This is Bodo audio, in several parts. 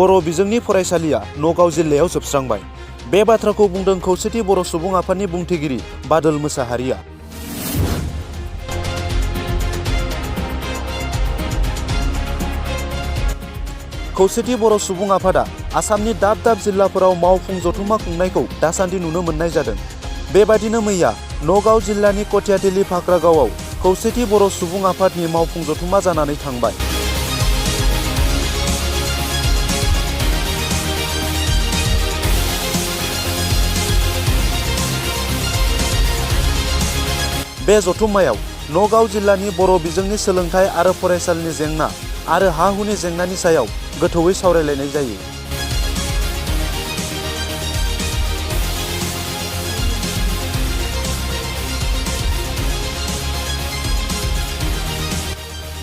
बर' बिजोंनि फरायसालिया नगाव जिल्लायाव जोबस्रांबाय। बे बाथ्राखौ बुंदों खौसेथि बर' सुबुं आफादनि बुंथिगिरि बादल मोसाहारिया। खौसेथि बर' सुबुं आफादा आसामनि दाब दाब जिल्लाफोराव मावफुं जथुम्मा खुंनायखौ दासान्दि नुनो मोननाय जादों। बेबादिनो मैया नगाव जिल्लानि कथियाथिलि फाख्रागावआव खौसेथि बर' सुबुं आफादनि मावफुं जथुम्मा जानानै थांबाय। बे जथुम्मायाव नगाव जिल्लानि बर' बिजोंनि सोलोंथाइ आरो फरायसालिनि जेंना आरो हा-हुनि जेंनानि सायाव गोथौयै सावरायलायनाय जायो।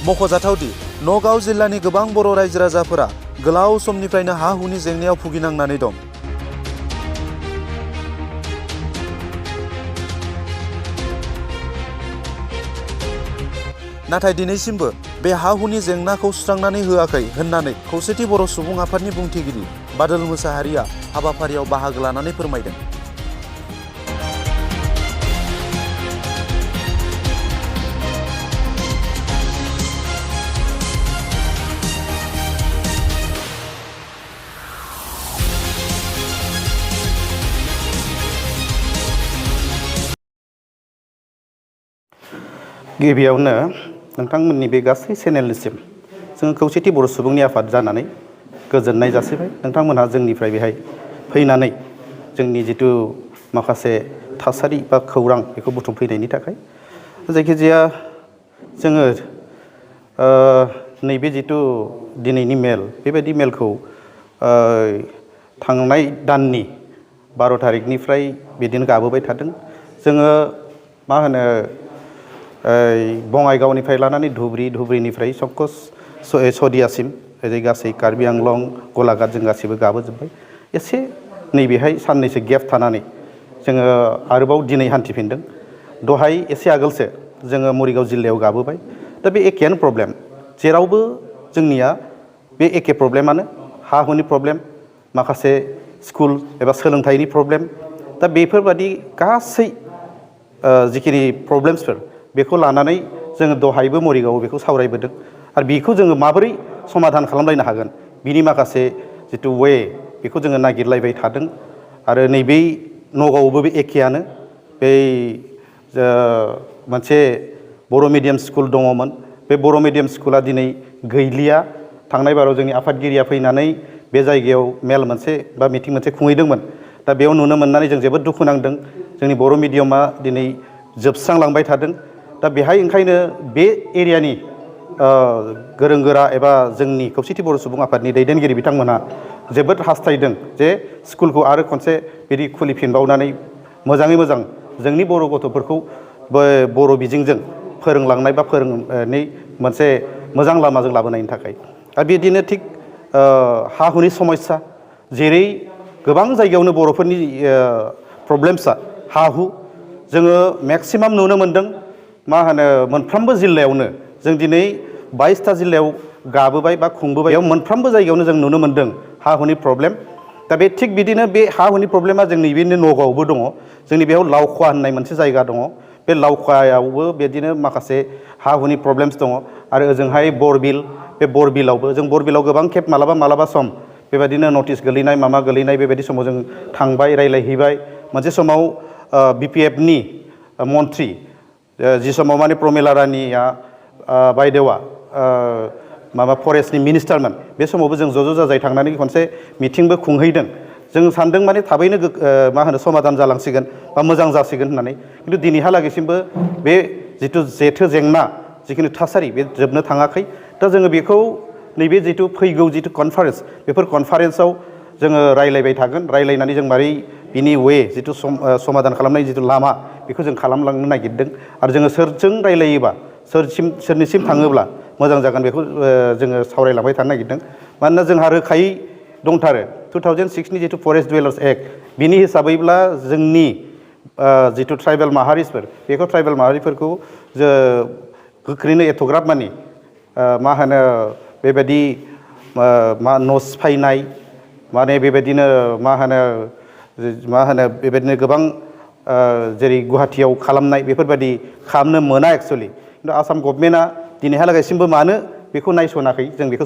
मख'जाथावदि नगाव जिल्लानि गोबां बर' रायजो राजाफोरा गोलाव समनिफ्रायनो हा-हुनि जेंनायाव भुगिनांनानै दं। नाथाय दिनैसिमबो बे हा-हुनि जेंनाखौ सुस्रांनानै होआखै होननानै खौसेथि बर' सुबुं आफादनि बुंथिगिरि बादल मोसाहारिया हाबाफारियाव बाहागो लानानै फोरमायदों। गिबियावनो नोंथांमोननि बे गासै चेनेलनिसिम जों खौसेथि बर' सुबुंनि आफाद जानानै गोजोननाय जासिबाय। नोंथांमोनहा जोंनिफ्राय बेहाय फैनानै जोंनि जिथु माखासे थासारि बा खौरां बेखौ बुथुमफैनायनि थाखाय। जायखिजाया जोङो नैबे जिथु दिनैनि मेल, बेबायदि मेलखौ थांनाय दाननि 12 थारिखनिफ्राय बिदिनो गाबोबाय थादों। जोङो मा होनो बङाइगावनिफ्राय लानानै धुबुरी, धुबुरीनिफ्राय संकस सदियासिम ओरै गासै कार्बि आंलं, गलाघाट जों गासैबो गाबोजोब्बाय। एसे नैबेहाय साननैसो गेप थानानै जोङो आरोबाव दिनै हान्थिफिनदों। दहाय एसे आगोलसो जोङो मरिगाव जिल्लायाव गाबोबाय। दा बे एखेयानो प्रब्लेम, जेरावबो जोंनिया बे एखे प्रब्लेमानो, हा-हुनि प्रब्लेम, माखासे स्कुल एबा सोलोंथाइनि प्रब्लेम। दा बेफोरबादि गासै जिखिनि प्रब्लेम्सफोर बेखौ लानानै जोङो दहायबो मरिगावआव बेखौ सावरायबोदों आरो बेखौ जोङो माबोरै समाधान खालामलायनो हागोन बिनि माखासे जिथु वे बेखौ जोङो नागिरलायबाय थादों। आरो नैबे नगावआवबो बे एखेयानो। बै मोनसे बर' मिडियाम स्कुल दङमोन, बे बर' मिडियाम स्कुला दिनै गैलिया। थांनाय बाराव जोंनि आफादगिरिया फैनानै बे जायगायाव मेल मोनसे बा मिटिं मोनसे खुंहैदोंमोन। दा बेयाव नुनो मोननानै जों जोबोद दुखु नांदों। जोंनि बर' मिडियामा दिनै जोबस्रांलांबाय थादों। दा बेहाय ओंखायनो बे एरियानि गोरों गोरा एबा जोंनि खौसेथि बर' सुबुं आफादनि दैदेनगिरि बिथांमोनहा जोबोद हास्थायदों जे स्कुलखौ आरो खनसे बिदि खुलिफिनबावनानै मोजाङै मोजां जोंनि बर' गथ'फोरखौ बर' बिजोंजों फोरोंलांनाय बा फोरोंनाय मोनसे मोजां लामाजों लाबोनायनि थाखाय। दा बिदिनो थिग हा-हुनि समस्या, जेरै गोबां जायगायावनो बर'फोरनि प्रब्लेम्सआ हा-हु। जोङो मेक्सिमाम नुनो मोन्दों मा होनो मोनफ्रोमबो जिल्लायावनो जों दिनै 22टा जिल्लायाव गाबोबाय बा खुंबोबाय। बेयाव मोनफ्रोमबो जायगायावनो जों नुनो मोन्दों हा-हुनि प्रब्लेम। दा बे थिग बिदिनो बे हा-हुनि प्रब्लेमा जोंनि बे नगावआवबो दङ। जोंनि बेयाव लावखवा होननाय मोनसे जायगा दङ। बे लावखवायावबो बिदिनो माखासे हा-हुनि प्रब्लेम्स दङ। आरो ओजोंहाय बरबिल, बे बरबिलावबो जों बरबिलाव गोबां खेब मालाबा सम बेबायदिनो नटिस गोलैनाय माबा गोलैनाय बेबायदि समाव जों थांबाय, रायज्लायहैबाय। मोनसे समाव BPFनि मन्थ्रि, जि समाव माने प्रमिला रानिया बायदेवा माबा फरेस्टनि मिनिस्टारमोन, बे समावबो जों ज' जाजाय थांनानै खनसे मिटिंबो खुंहैदों। जों सानदों माने थाबैनो मा होनो समाधान जालांसिगोन बा मोजां जासिगोन होननानै। खिन्थु दिनैहालागैसिमबो बे जिथु जेथो जेंना, जिखिनि थासारि, बे जोबनो थाङाखै। दा जोङो बेखौ नैबे जिथु फैगौ जिथु कनफारेन्स, बेफोर कनफारेन्सआव जोङो रायज्लायबाय थागोन। रायज्लायनानै जों मारै बिनि वे जिथु समाधान खालामनाय जिथु लामा बेखौ जों खालामलांनो नागिरदों। आरो जोङो सोरजों रायज्लायोबा सोरनिसिम थाङोब्ला मोजां जागोन बेखौ जोङो सावरायलांबाय थानो नागिरदों। मानोना जोंहा रोखायै दंथारो 2006नि जिथु फरेस्ट डुवेलार्स एक्ट, बिनि हिसाबैब्ला जोंनि जिथु ट्राइबेल माहारिफोर, बेखौ ट्राइबेल माहारिफोरखौ गोख्रैनो एथ'ग्राब मानि मा होनो बेबायदि मा न' सिफायनाय माने बेबायदिनो मा होनो बेबायदिनो गोबां जेरै गुवाहाटियाव खालामनाय बेफोरबायदि खालामनो मोना एक्सुवेलि खिन्थु आसाम गभर्नमेन्टआ दिनैहालागैसिमबो मानो बेखौ नायस'नाखै जों बेखौ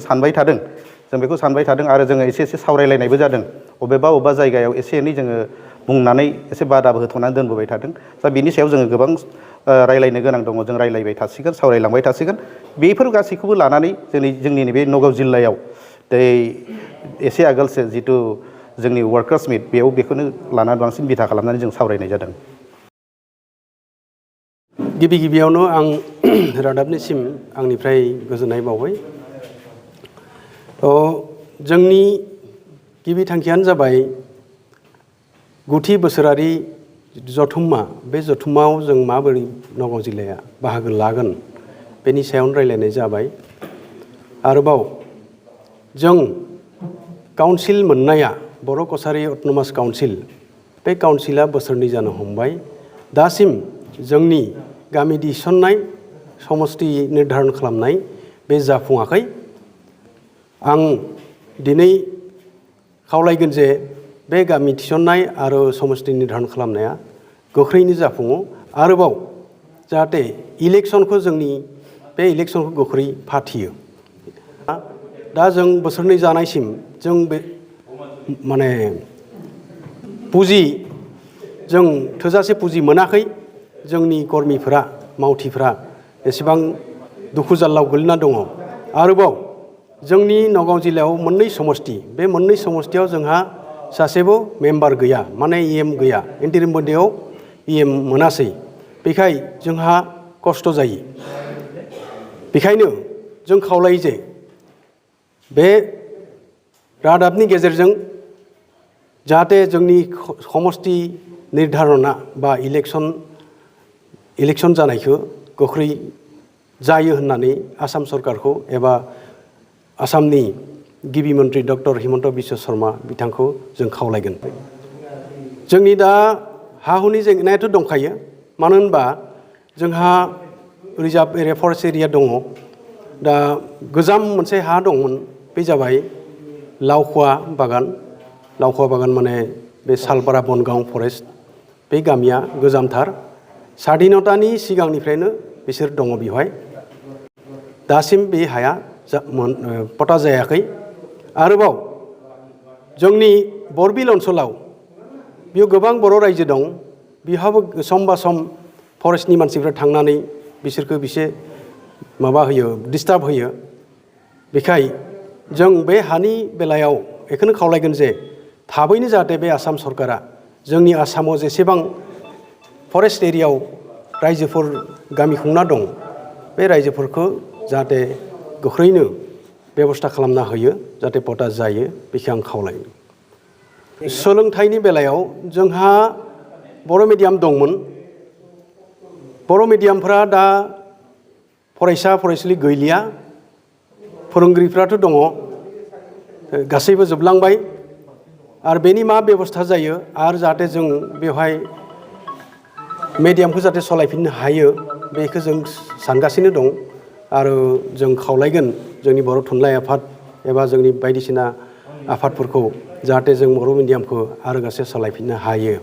सानबाय थादों आरो जोङो एसे सावरायलायनायबो जादों अबेबा जायगायाव एसे एनै जोङो बुंनानै एसे बादाबो होथ'नानै दोनबोबाय थादों दा बिनि सायाव जोङो गोबां रायलायनो गोनां दङ जों रायलायबाय थासिगोन सावरायलांबाय थासिगोन बेफोर गासैखौबो लानानै जोंनि नैबे नगाव जिल्लायाव एसे आगोलसो जिथु जोंनि वार्कार्स मिट बेयाव बेखौनो लानानै बांसिन बिथा खालामनानै जों सावरायनाय जादों। गिबियावनो आं रादाबनिसिम आंनिफ्राय गोजोननाय बावबाय। जोंनि गिबि थांखियानो जाबाय गुथि बोसोरारि जथुम्मा बे जथुम्मायाव जों माबोरै नगाव जिल्लाया बाहागो लागोन बेनि सायावनो रायलायनाय जाबाय। आरोबाव जों काउन्सिल मोननाया बर' कसारि अट'नमास काउन्सिल बे काउन्सिला बोसोरनै जानो हमबाय। दासिम जोंनि गामि थिसननाय समस्ति निर्धारन खालामनाय बे जाफुङाखै। आं दिनै खावलायगोन जे बे गामि थिसननाय आरो समस्ति निर्धारन खालामनाया गोख्रैनो जाफुङो। आरोबाव जाहाथे इलेक्सनखौ बे इलेक्सनखौ गोख्रै फाथियो। दा जों बोसोरनै जानायसिम जों बे माने जों थोजासे पुँजि मोनाखै। जोंनि कर्मिफोरा मावथिफोरा एसेबां दुखु जाल्लायाव गोलैना दङ। आरोबाव जोंनि नगाव जिल्लायाव मोननै समस्ति बे मोननै समस्तियाव जोंहा सासेबो मेम्बार गैया माने इएम गैया इन्टारिम बडियाव इएम मोनासै बेखाय जोंहा खस्थ' जायो। बेखायनो जों खावलायो जे बे रादाबनि गेजेरजों जाहाथे जोंनि समस्ति निर्धारना बा इलेक्सन जानायखौ गोख्रै जायो होननानै आसाम सरकारखौ एबा आसामनि गिबि मन्त्रि डक्टर हिमन्त बिश्व शर्मा बिथांखौ जों खावलायगोन। जोंनि दा हा हुनि जेंनायाथ' दंखायो मानो होनबा जोंहा रिजार्भ एरिया फरेस्ट एरिया दङ। दा गोजाम मोनसे हा दंमोन बे जाबाय लावखुवा बागान माने बे सालपारा बनगाव फरेस्ट बे गामिया गोजामथार स्वाधीनतानि सिगांनिफ्रायनो बिसोर दङ बेवहाय। दासिम बे हाया पटा जायाखै। आरोबाव जोंनि बरबिल ओनसोलाव बेयाव गोबां बर' रायजो दं। बेहाबो सम सम फरेस्टनि मानसिफ्रा थांनानै बिसोरखौ डिस्टार्ब होयो। बेखाय जों बे हानि बेलायाव बेखौनो खावलायगोन जे थाबैनो जाहाथे बे आसाम सरकारा जोंनि आसामाव जेसेबां फरेस्ट एरियायाव रायजोफोर गामि खुंना दं बे रायजोफोरखौ जाहाथे गोख्रैनो बेबस्था खालामना होयो जाहाथे पटा जायो बेखौ आं खावलायो। सोलोंथाइनि बेलायाव जोंहा बर' मिडियाम दंमोन। बर' मिडियामफ्रा दा फरायसालि गैलिया। फोरोंगिरिफ्राथ' दङ गासैबो जोबलांबाय। आरो बेनि मा बेबस्था जायो आरो जाहाथे जों बेवहाय मिडियामखौ जाहाथे सालायफिननो हायो बेखौ जों सानगासिनो दं। आरो जों खावलायगोन जोंनि बर' थुनलाइ आफाद एबा जोंनि बायदिसिना आफादफोरखौ जाहाथे जों बर' मिडियामखौ आरो गासै सालायफिननो हायो।